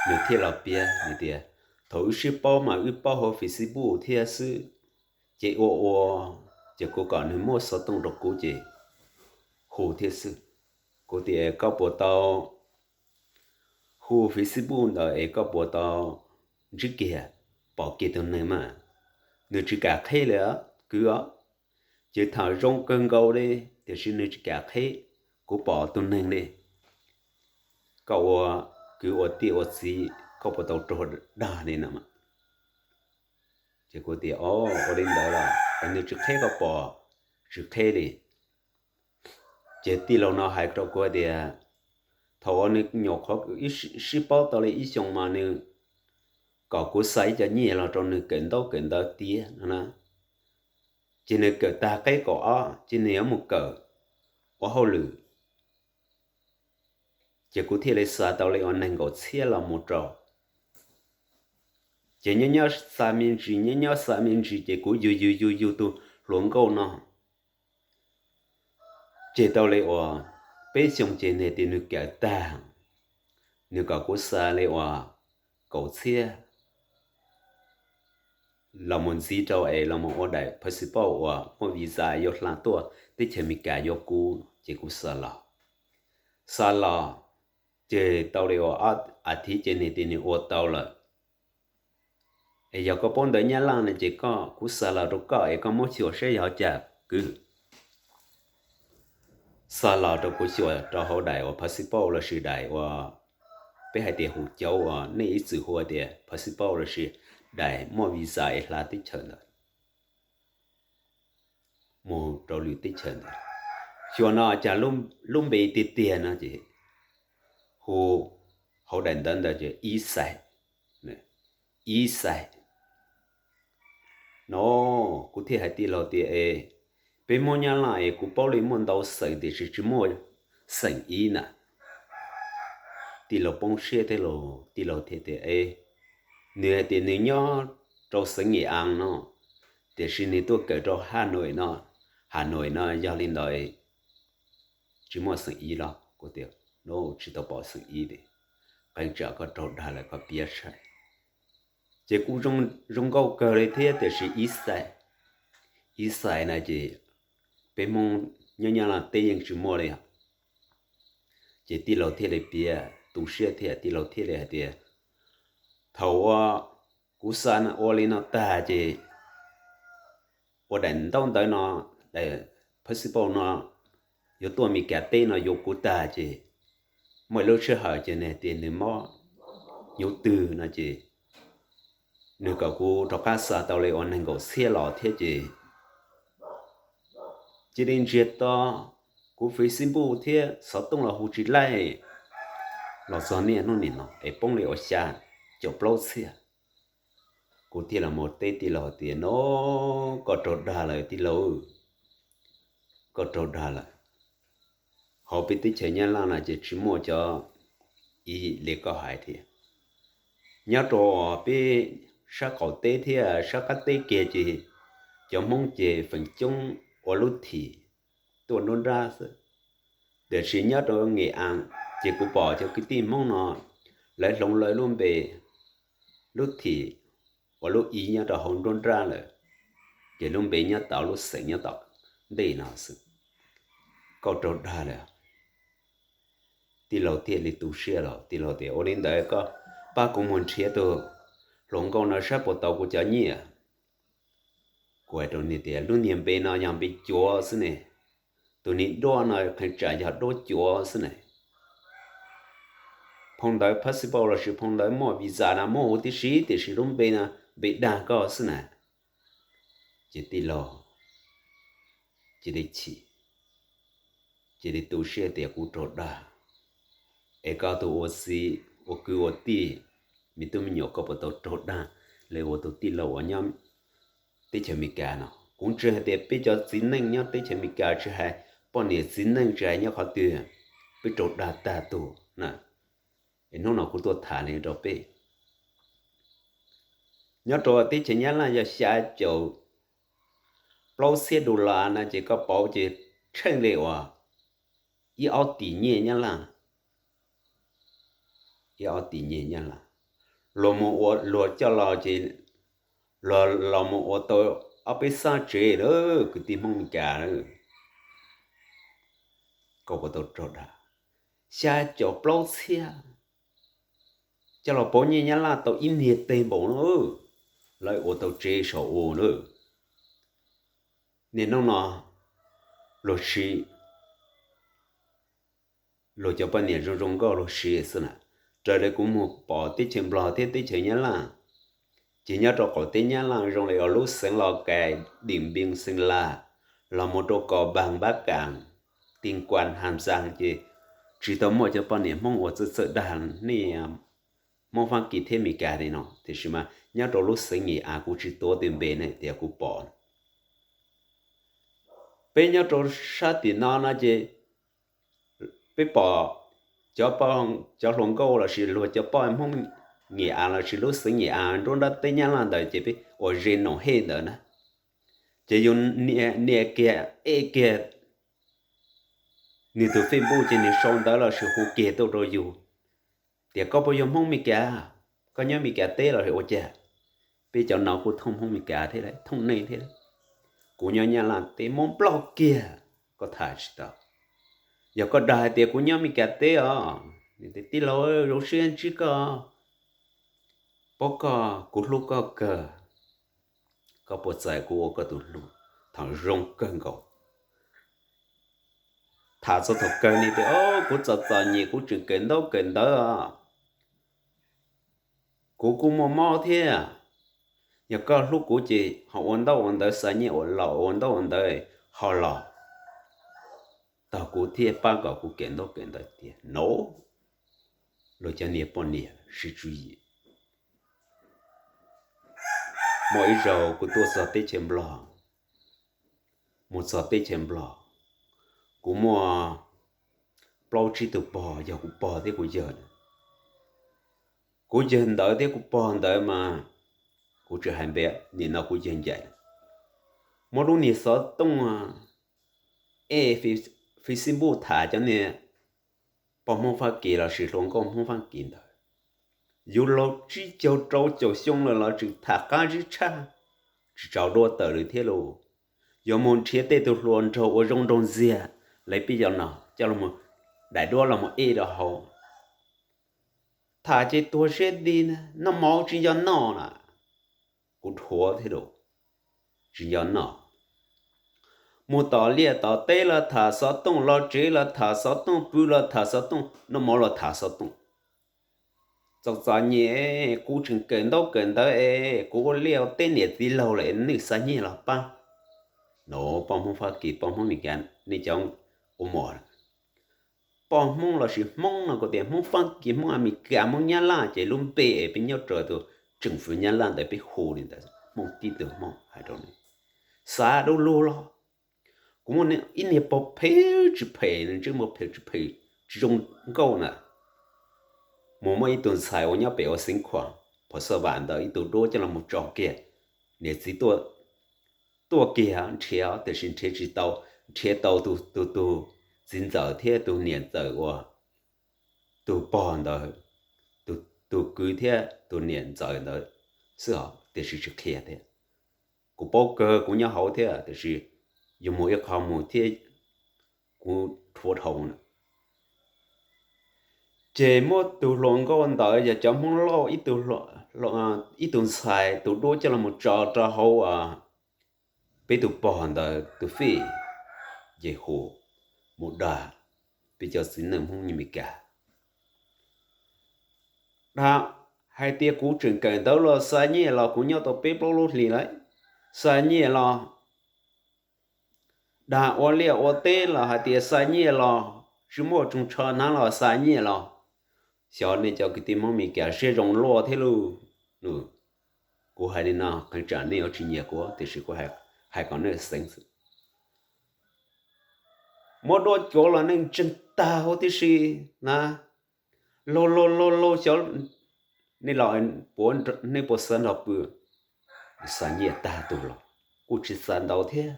Nws thiaj los piav hais tias, thaum wb sib paub mas wb paub hauv Facebook thiab xwb, ces ua ua, ces kuv kom nws muab xov tooj rau kuv ces hu thiab xwb. Kuv tias koj puas tau hu Facebook ntawd es koj puas tau ntsib kiag, pom kiag tus neeg mas? Nws tsis kam qheb li kwv os. Ces tham zoo kawg nkaus li, tiam sis nws tsis kam qheb, kuv pom tus neeg li. Koj ua kwv ua tij ua txiv koj puas tau raug dag li no? Ces kuv tias, o, ua li ntawd los nws tsis qheb koj pom? Tsis qheb li. Ces tij laug no hais rau kuv tias, thaum uas nws nyuam qhuav sib paub tau li ib xyoos mas nws kom kuv xa ib co nyiaj los rau nws kawm ntaub kawm ntawv tiav no na. Ces nws kawm tag qeb kaum ob ces nws yuav mus kawm ua hauj lwm. Ces kuv thiaj li xa tau li uas nees nkaum txhiab los mus rau. Ces nyob nyob xa me ntsis, nyob nyob xa me ntsis ces kuv yug yug yug yug tus hluas nkauj no. Ces tau li uas peb xyoo ces nws tias nws kawm tag, nws kom kuv xa li uas kaum txhiab los mus ntxiv rau es los mus ua daim passport uas muaj visa yuav hla tuaj teb chaws Amelikas yuav kuv, ces kuv xa los. Xa los, ces tau li uas ob as thiv ces nws tias nws ua tau lawm. Es yog koj paub ntawv Nyab Laj no ces koj, kuv xa los rau koj es koj muab xyuas saib yog cas kwv. Xa los rau kuv xyuas rau hauv daim uas passport lossis daim uas peb hais tias hum cauv uas nej ib txwm hu tias passport lossis daim muaj visa es hla teb chaws ntawd mus rau lwm teb chaws ntawd. Xyuas no cas lub npe tiag tiag no ces hu hauv daim ntawv ntawd ces Ib Xais, Ib Xais no. Kuv thiaj hais tij laug tias, es peb Hmoob Nyab Laj es kuv paub li muaj ntau xeem tiam sis tsis muaj xeem Ib na. Tij laug poob siab thiab lauj, tij laug thiaj tias, es nws hais tias nws nyob rau xeev Nyem As no, tiam sis nws tuaj kawm rau Has Nois no, Has Nois no, yog li ntawd tsis muaj xeem Ib los? Kuv tias, no tsis tau pom xeem Ib li, qee tsam koj raug dag lawm koj piav saib. Ces kuj zoo nkauj kawg li thiab tiam sis Ib Xais, Ib Xais na ces peb Hmoob nyob Nyab Laj teb yeej tsis muaj li os. Ces tij laug thiaj li piav tu siab thiab tij laug thiaj li hais tias, thaum uas kuv xa ua li no tag ces ua daim ntaub ntawv no, daim passport no yuav tuaj Amelikas teb no yuav kuv tag ces muaj ib lub sij hawm ces nws tias nws mob hnyuv twg no ces nws kom kuv rov qab xa tau li uas nees nkaum txhiab los thiab ces cia li ntsiag to, kuv Facebook thiab xov tooj los hu tsis laij. Los txog niaj hnub nim no es poob li uas xya caum plaub txhiab. Kuv thiaj los mus teb tij laug tias, no, koj raug dag lawm tij laug, koj raug dag lawm. Hauv peb teb chaws Nyab Laj no ces tsis muaj cov Ib li koj hais thiab. Nyob rau peb sab qaum teb thiab sab qab teb kiag ces cov Hmoob ces feem coob ua lub thim tuaj nruab nrab xwb. Tiam sis nyob rau Nyem As ces kuv pom cov kwv tij Hmoob no lawv hloov lawv lub npe, lub thim uas lub Ib nyob rau hauv nruab nrab lawm, ces lub npe nyob tom lub xeem nyob tom ntej no xwb. Koj raug dag lawm. Tij laug thiaj li tu siab los tij laug tias, ua li ntawd koj pab kuv mus nrhiav tus hluas nkauj no saib puas tau kuv cov nyiaj. Kuv hais rau nws tias, lub niag npe no yog npe cuav xwb ne, tus niag duab no qee tsam yog duab cuav xwb ne. Phau ntawv passport lossis phau ntawv muaj visa no muaj huv tib si tiam sis lub npe no npe dag koj xwb na. Ces tij laug cia li chim, cia li tu siab tias kuv raug dag, es koj tus ua txiv ua kwv ua tij, me tub me nyuam koj puas tau raug dag li ua tus tij laug uas nyob teb chaws Amelikas no? Kuv ntseeg hais tias peb cov txiv neej nyob teb chaws Amelikas tsis hais poj niam txiv neej tsis hais nyob qhov twg, peb raug dag tag tug na. Es hnub no kuv tuaj tham li rau peb. Nyob rau teb chaws Nyab Laj yog xya caum plaub txhiab dollar no ces koj pauv ces tsheej li uas ib ob tis nyiaj Nyab Laj, ib ob tis nyiaj Nyab Laj. Luag mus ua, luag coj los ces luag los mus ua tau ob peb xab tsev lawm kwv tij Hmoob Meskas lawm. Koj puas tau raug dag? Xya caum plaub txhiab, coj los pauv nyiaj Nyab Laj tau ib niag teg npaum no, lawv ua tau tsev saum ua na. Niaj hnub no luag siv, luag cov poj niam zoo zoo nkauj luag siv xwb na. Raws li kuv mus pom teb chaws Nplog thiab teb chaws Nyab Laj, ces nyob rau qaum teb Nyab Laj zoo li lub xeev Los Kais, Dim Npis, Xeem Las, los mus rau Kos Npas, Npab Kas, Tis Kuas, Has Xas ces tsis tau muaj cov poj niam Hmoob uas txawj txawj dag nej Hmoob Fab Kis thiab Mes Kas li no. Tiam sis mas nyob rau lub xeev Nyem As kuv tsis tuav tej npe ne tias kuv pom. Peb nyob rau sab tim no no ces peb pom cov, cov hluas nkauj lossis luag cov poj Hmoob Nyem As lossis lub xeev Nyem As nruab nrab teb Nyab Laj ntawd ces peb uas ze Noom Hej ntawd na, ces yus nias kiag ej kiag nws tus Facebook ces nws sau ntawv lossis hu kiag tuaj rau yus tias koj puas yog Hmoob Mes Kas, koj nyob Mes Kas teb los ua cas. Peb cov no kuj thooj Hmoob Mes Kas thiab, thooj nej thiab. Kuv nyob Nyab Laj teb, Hmoob Nplog kiag koj tham tsis tau. Yog koj dag hais tias kuv nyob Mes Kas teb os, tij laug zoo siab ntsib koj, paub koj kuv hlub koj kawg, koj puas txais kuv ua koj tus hlub? Thaum zoo kawg nkaus, tham txog thaum kawg ni tias o, kuv txom txom nyem kuv tseem kawm ntaub kawm ntawv os, kuv kuj muaj mob thiab. Yog koj hlub kuv ces ho ua ntaub ua ntawv, xa nyiaj ua los ua ntaub ua ntawv ho los tog kuv thiab pab kom kuv kawm ntaub kawm ntawv tiag no. Luag cov niag poj niam sib tswv yim. Muaj ib zaug kuv tuaj txog teb chaws Nplog, mus txog teb chaws Nplog, kuv muaj plaub tsib tug pog, yog kuv pog thiab kuv yawg. Kuv yawg ntawd thiab kuv pog ntawd mas kuv tsis hais npe, nim no kuv yawg ncaim. Muab lub niag xov tooj ej Facebook tham cov niag poj Hmoob Fab Kis lossis hluas nkauj Hmoob Fab Kis ntawd, yus laus tsib caug rau caum xyoo lawm los tseem tham qab zib tshaj, tsis tsaus duab tawm li thiab lauj. Yuav mus nrhiav tej tug hluas nraug ua zoo nraug ntxiag, lawv peb cov no coj los daim duab los mus ej rau hauv. Tham ces tuag siab nti, noj mov tsis nco noj na. Kuv dhuav thiab lauj, tsis nco noj. Mus tom liaj tom teb los tham xov tooj, los tsev los tham xov tooj, pw los tham xov tooj, noj mov los tham xov tooj. Txom txom nyem, kuv tseem kawm ntaub kawm ntawv es kuv ua liaj ua teb, niam txiv laug lawm nej xa nyiaj los pab. No poj Hmoob Fab Kis, poj Hmoob Mes Kas, nej cov ua mos, poj Hmoob lossis Hmoob no kuv tias Hmoob Fab Kis, Hmoob Amelikas, Hmoob Nyab Laj ces lub npe es peb nyob rau tus tseem fwv Nyab Laj ntawd peb hu li ntawd, Hmoob tib tug Hmoob hais rau nej. Xav dua lug los kuv muaj ib niag pog phem tsis phem, ntsej muag phem tsis phem, tsis zoo nkauj na. Mus muaj ib tug ntxhais uas nyob pem ua Xeev Khuam, Phom Xaj Vam ntawd ib tug duab coj los mus tso kiag, niam txiv tuaj kiag nrhiav tiam sis nrhiav tsis tau, nrhiav tau tus, tus txiv ntxawm thiab tus niam ntxawm uas tus pog ntawd, tus kwv thiab tus niam ntxawm ntawd xwb os, tiam sis tsis qhia thiab. Kuv paub kawg, kuv nyob hauv thiab tiam sis yus mus ib qho mus thiab kuv dhuav dhau na. Ces muab tus hluas nkauj ntawd yog cov Hmoob Lauj ib tug ntxhais tus duab coj los mus tso rau hauv peb tus pog ntawd tus fij, ces hu mus dag peb cov txiv neej Hmoob Amelikas, dag hais tias kuv tseem kawm ntawv los xa nyiaj los, kuv nyob tau peb plaub lub hlis lawm, xa nyiaj los, dag ua liaj ua teb los hais tias xa nyiaj los, tsis muaj tsoos tsho hnav los xa nyiaj los. Xyov nej cov kwv tij Hmoob Amelikas siab zoo luaj thiab lauj. Kuv hais li no qee tsam nej yuav tsis nyiam kuv tiam sis kuv hais kom nej xeev xwb. Muab duab cuav los neeg ntseeg tag huv tib si na. Laug laug laug laug xyov nej los puav, nej puas xav nrog pw. Xa nyiaj tag tug los kuj tsis xa ntau thiab.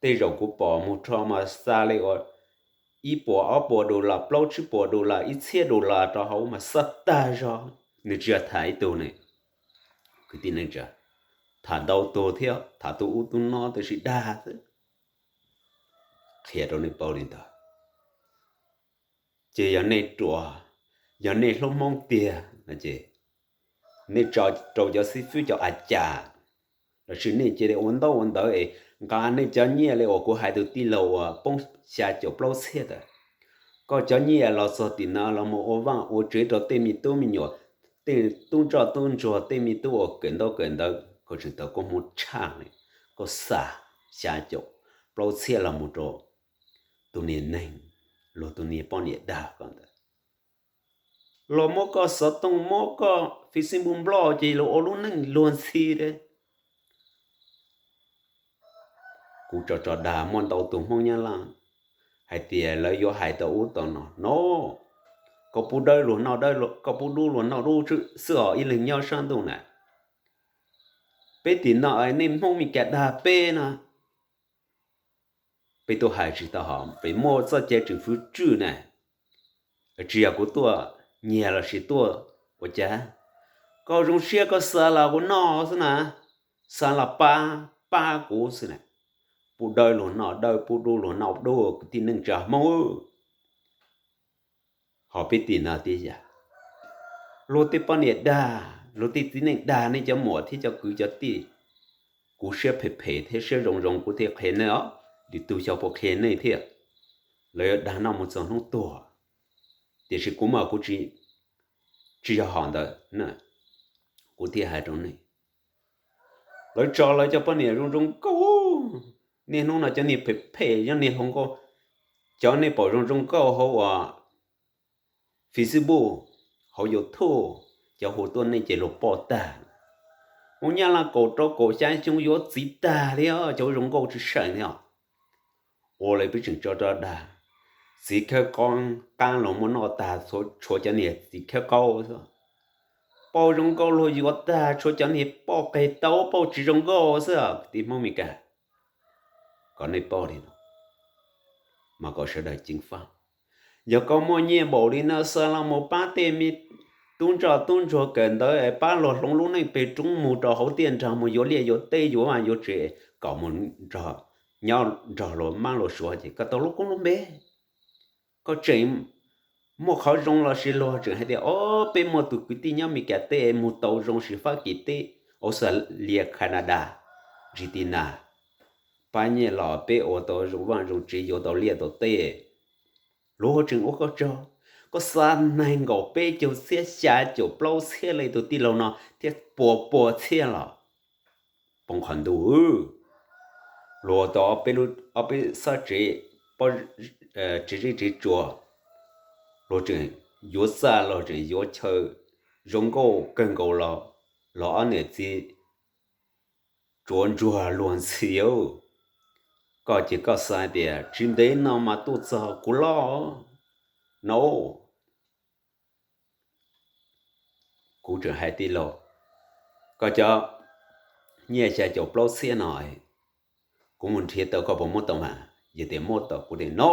Tej zaum kuv pom mus rho mas xa li uas ib puas ob puas dollar, plaub tsib puas dollar, ib txhiab dollar rau hauv mas xa tag zog. nws tsis yog tham ib tug ne, kwv tij neej tsa, tham ntau tug thiab, tham tug ub tug no tab sis dag xwb. Qhia rau nej paub li ntawd. Ces yog nej ruam, yog nej hlub Hmoob tiag no ces nej tso rau cov xib fwb cov a cas, lossis nej cia li ua ntaub ua ntawv es nqa nej cov nyiaj li uas kuv hais tus tij laug uas poob xya caum plaub txhiab ntawd, koj cov nyiaj los txog tim no los mus ua vaj ua tsev rau tej me tub me nyuam, tej tub ntsoj tub ntsuag, tej me tub uas kawm ntaub kawm ntawv, koj tseem tau koob hmoov tshaj li, koj xa xya caum plaub txhiab los mus rau tus niag neeg, luag tus niag poj niam dag koj ntawd, los muab koj xov tooj, muab koj Facebook nploj ces luag ua lub neej luag ntxhi thiab. Kuv tso tso dag muaj ntau tus Hmoob Nyab Laj hais tias lawv yuav hais tau ub tau no no, koj pub dawb luag noj dawb, koj pub dub luag noj dub xwb os ib leeg nyob sab ntuj na. Peb tim no nej Hmoob Mes Kas dag peb no, peb tuaj hais tsis tau hos pem muaj txoj cai tseem fwv tswj na. Tsis yog kuv tuaj nyiag lossis tuaj ua cas, koj zoo siab koj xa los kuv noj xwb na, xa los pab, pab kuv xwb na. Pub dawb luag noj dawb, pub dub luag noj dub, kwv tij neej tsa Hmoob. Ho peb tim no tib yam, luag tej poj niam dag, luag tej txiv neej dag nej cov muam thiab cov kwv cov tij. Kuv siab phem phem thiab siab zoo zoo kuv thiaj qhia nej os, lwm tus xyov puas qhia nej thiab. Lawv yuav dag noj mus txog hnub tuag, tiam sis kuv mas kuv tsis, tsis yog hom ntawd, kuv thiaj hais rau nej. Lawv tso lawv cov poj niam zoo zoo nkauj, niaj hnub no cov niag phem phem yog niag hluas nkauj, cov nej pom zoo zoo nkauj hauv uas Facebook, hauv YouTube, cov hu tuaj nej ces luag poj tag. Hmoob Nyab Laj kaum rau kaum xya xyoo yuav txiv tag li os, cov zoo nkauj tsis seem li os. Ua li peb tseem tso rau dag, txiv khawb qaub qab luag muab noj tag, tshuav cov niag txiv khawb qaub xwb. Poj zoo nkauj luag yuav tag, tshuav cov niag poj qeg taub poj tsis zoo nkauj xwb os kwv tij Hmoob Mes Kas. Kom nej paub li no, mas kom sawv daws ceev faj. Yog koj muaj nyiaj npaum li no xa los mus pab tej me tub ntsoj tub ntsuag kawm ntawv es pab luag hloov lub neej pem roob mus rau hauv tiaj nrag mus yuav liaj yuav teb yuav vaj yuav tsev kom mus nrog, nyob nrog luag mab luag suav ces koj tau lub koob lub npe. Koj tseem muaj qhov zoo los sis luag tseem hais tias o, peb muaj tus kwv tij nyob Mes Kas teb mus tau zoo sis Fab Kis teb, Australia, Canada, Argentina, pab nyiaj los peb ua tau zoo vaj zoo tsev yuav tau liaj tau teb. Luag tseem ua koj tsaug, koj xa nees nkaum peb caug txhiab xya caum plaub txhiab li tus tij laug no thiab pua pua txhiab los poob qhov ntuj. Luag tau ob peb xab tsev, tsev zeb tsev tsua, luag tseem yuav txaj luag tseem yuav chaw zoo nkauj kawg nkaus los, los ob niam txiv tsuav ntsuag luag ntxhi. Koj ces koj xav tias tsis ntev no mas tuaj txog kuv loj no. Kuv tseem hais tij laug, koj cov nyiaj xya caum plaub txhiab no, kuv mus nrhiav tau koj puas muab tau mas? Yog tias muab tau kuv tias no,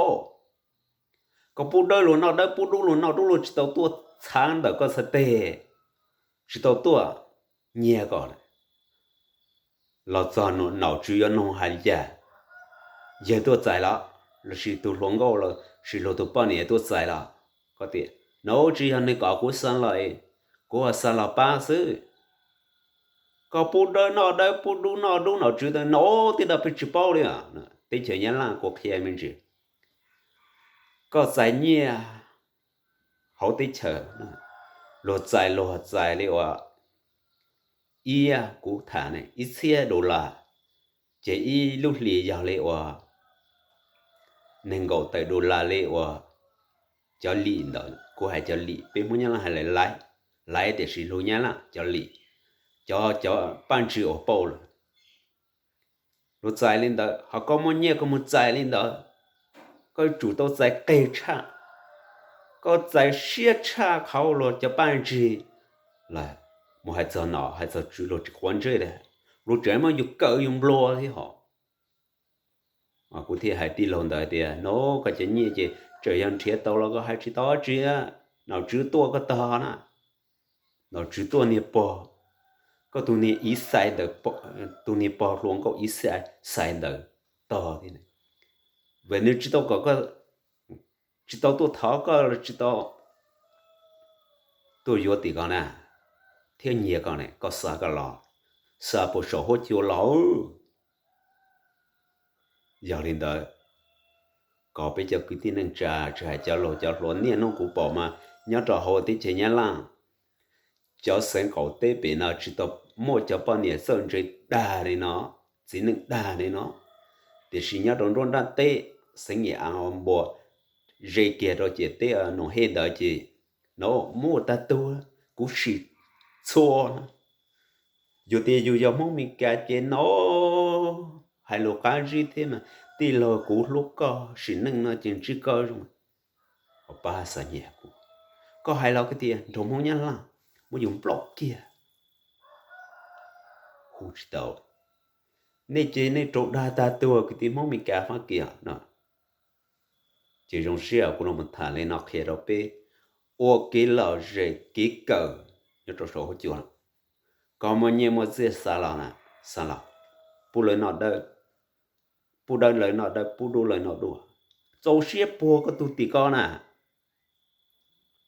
koj pub dawb luag noj dawb, pub dub luag noj dub, luag tsis tau tuaj txhav ntawm koj txhais tes, tsis tau tuaj nyiag koj. Los txog nom tswv yuav nug hais li cas? Yawg tuaj txais los, los sis tus hluas nkauj los sis luag tus poj niam tuaj txais los? Koj tias no tsis yog nws kom kuv xa los, kuv xa los pab xwb. Koj pub dawb noj dawb, pub dub noj dub, nom tswv tau no, tej no peb tsis paub li. Teb chaws Nyab Laj kuv qhia me ntsis, koj txais nyiaj hauv teb chaws, luag txais luag txais li uas ib, kuv tham ne ib txhiab dollar, ces ib lub hlis yog li uas nees nkaum tawm dollar li uas cov lim ntawd. Kuv hais cov lim, peb Hmoob Nyab Laj hais laiv, laiv tiam sis lus Nyab Laj cov lim, cov, cov paj ntsig uas pauj lawm. Luag txais li ntawd, ho koj muaj nyiaj koj mus txais li ntawd, koj yuav tsum tau txais qeg tshaj, koj txais siab tshaj qhov luag cov paj ntsig lawm. Mus hais txog nom hais txog tswv luag tsis quav ntsej li, luag tseem muab yus kawm yus nplua thiab hos. Kuv thiaj hais tij laug ntawd tias no, koj cov nyiaj ces txawm yog nrhiav tau los koj hais tsis tau dab tsi, nom tswv tuaj koj tog na. Nom tswv tuaj niag pog, koj tus niag ib xais ntawd, tus niag pog hluas nkauj ib xais ntawd tog thiab. Vim nws tsis tau kom koj, tsis tau tuaj thov koj los tsis tau tuaj yuav tim koj na, thiab nyiag koj ne, koj xa koj los, xa puas saum huab cua los. Yog li ntawd, kom peb cov kwv tij neej tsa, tsis hais cov laus cov hluas, niaj hnub kuv pom mas nyob rau hauv teb chaws Nyab Laj, cov xeev qaum teb pem no tsis tau muaj cov poj niam txawj ntse dag li no, txiv neej dag li no. Tiam sis nyob rau nruab nrab teb, xeev Nyab Laj npua ze kiag rau ciam teb Nus Hej ntawd ces no muaj tag tug, kuv sim txhua no. Yog tias yus yog Hmoob Mes Kas ces no hais lus qab zib thiab mas, tij laug kuv hlub koj, sim neej no ces ntsib koj zoo. Pab xa nyiag kuv, koj hais los koj tias nrog Hmoob Nyab Laj muab yus nplauj kiag. Hu tsis tau. Nej ces nej raug dag tag tuag kwv tij Hmoob Mes Kas Fab Kis no. Ces zoo siab kuv los mus tham li no qhia rau peb ua kev lom zem kev kawm nyob rau saum huab cua. Koj muaj nyiaj muaj txiaj xa los, xa los, pub lawv noj dawb, pub dawb lawv noj dawb, pub dub lawv noj dub. Txaus siab puag koj tug tim koj na,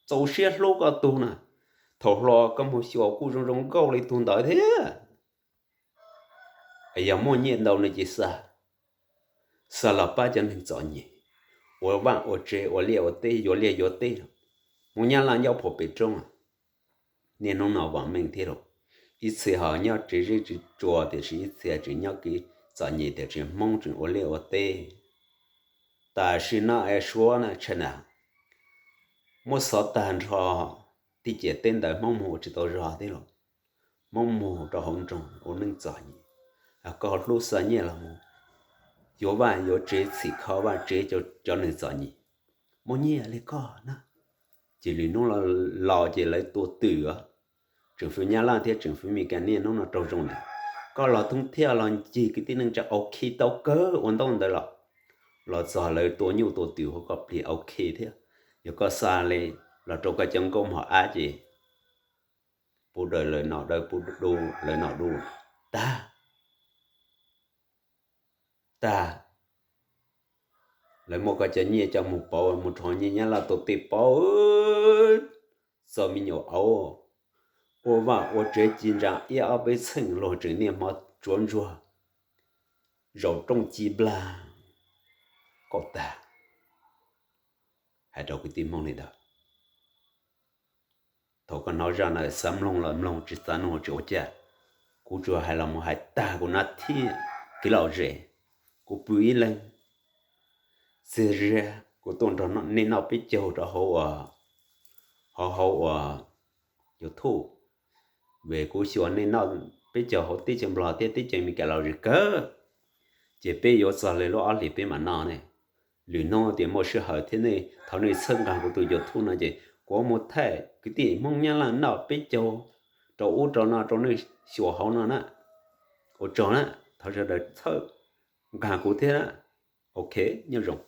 txaus siab hlub koj tug na. Thaum hluas koj mus xyuas kuj zoo zoo nkauj li tug ntawd thiab. Yog muaj nyiaj ntau no ces xa, xa los pab cov neeg txom nyem, ua vaj ua tsev, ua liaj ua teb, yuav liaj yuav teb. Hmoob Nyab Laj nyob puag pem roob, niaj hnub no vam meej thiab lauj. Ib txhia ho nyob tsev zeb tsev tsua, tiam sis ib txhia tseem nyob kev txom nyem, tiam sis Hmoob tseem ua liaj ua teb. Tam sim no es Suav na, China, muab xov tag nrho, tib ciam teb ntawd Hmoob mus ua tsis tau zog thiab lauj. Hmoob mus rau hauv nroog ua neej txom nyem. Koj hlub xa nyiaj los mus yuav vaj yuav tsev, txhim kho vaj tsev cov neeg txom nyem, muaj nyiaj li koj na. Ces lwm hnub los ces lawv tua twm. Tseem fwv Nyab Laj thiab tseem fwv Mes Kas niaj hnub no raug zoo lawm. Koj los thoob thiaj los ncig kwv tij neej tsa ok tau kawg ua ntaub ntawv los, los txog lawv tua nyuj tua twm hauv koj plig ok thiab. Yog koj xa li los rau koj cov nkauj mos ab ces pub dawb lawv noj dawb, pub dub lawv noj dub, tag, tag. Lawv muab koj cov nyiaj coj mus pauv, mus rho nyiaj Nyab Laj tua tej pauv, txo me nyuam aub, ua vaj ua tsev ci ntsa iab ob peb txheej, luag tseem niaj hmo tsuav ntsuag, zaum rooj ci nplag, kauj tag. Hais rau kwv tij Hmoob li ntawd. Thaum koj hnov zaj no xav mloog los mloog, tsis xav mloog tsis ua cas. Kuv tsuas hais los mus hais tag kuv nab thiab kev lom zem. Kuv pw ib leeg txias zias, kuv tuaj nrog nej noj peb caug rau hauv, hauv hauv uas YouTube, vim kuv xyuas nej noj peb caug hauv teb chaws Nplog thiab teb chaws Amelikas lom zem kawg. Ces peb yuav txog li lub ob hlis peb mam noj ne. Lwm hnub tias muaj sij hawm thiab nej thov nej txhawb nqa kuv tus YouTube no ces kuv mus thaij kwv tij Hmoob Nyab Laj noj peb caug rau ub rau no rau nej xyuas hauv no na. Ua tsaug na, thov sawv daws txhawb nqa kuv thiab na. Ok, nyob zoo.